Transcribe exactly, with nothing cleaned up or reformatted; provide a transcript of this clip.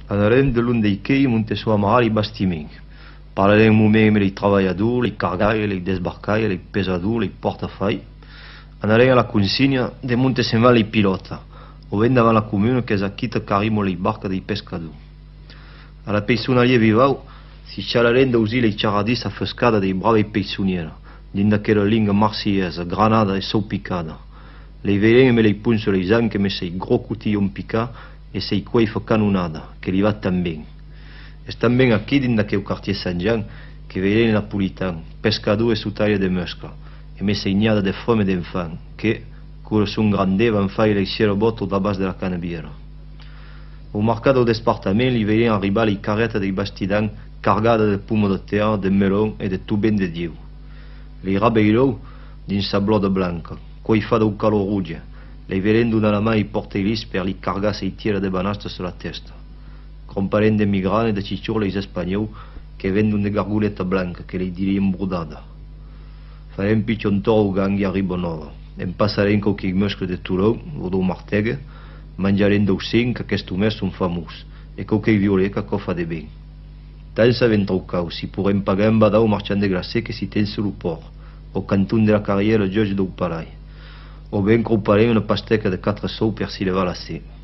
Anarem de long dei queis monte son amarar lei bastiments. Parlarem un moment emé lei travalhadors, lei cargaires, lei desbarcaires, lei pesadors, lei pòrtafais. Anarem a la consigna de monte se'n van lei pilòtas, o ben davant la comuna qu'es aquí tà qu'arribon lei barcas dei pescadors. A la peissonariá Vivau, si charlarem d'ausir lei charradissas afescadas dei bravei peissoniers, dins d'aquela linga marselhesa, granada e saupicada. Lei veirem emé lei ponchas leis ancas, emé sei gròs cotilhons picats e sei coifas canonadas, que li va tan ben. Es tanben aquí, dins d'aqueu quartier Sant Jan, que veirem lei Napolitans, pescadors e sotaires de muscla, emé sei niadas de femnas e d'enfants, que, cora son grandèr, van faire lei sierabòtas au dabàs de la Canabièra. Au marcat dau despartament, li veirem arribar lei carretas dei bastidans cargadas de pomas de tèrra, de melons e de tot ben de Dieu. Lei rabeiròus, dins sa blòda blanca, coifada au calor roge, lei veirem donar la man ai porteiris per li cargar sei tieras de banastas sus la tèsta. Cromparem de migranas e de chichòrs leis espanhòus que vendon de gargoletas blancas que lei dirien brodadas. Farem pichon torn au gang i a Riba Nòva. En passarem quauquei musclas de Tolon o dau Martègue, manjarem dau cinc, qu'aquesta mès son famós, e quauquei violets, qu'aquò fa de ben. Tant s'avem traucau, si porrem pagar un badau au marchand de glacés que si ten sus lo pòrt, au canton de la carrièra juech dau Palai. O ben cromparem una pastèca de quatre sòus per si levar la set.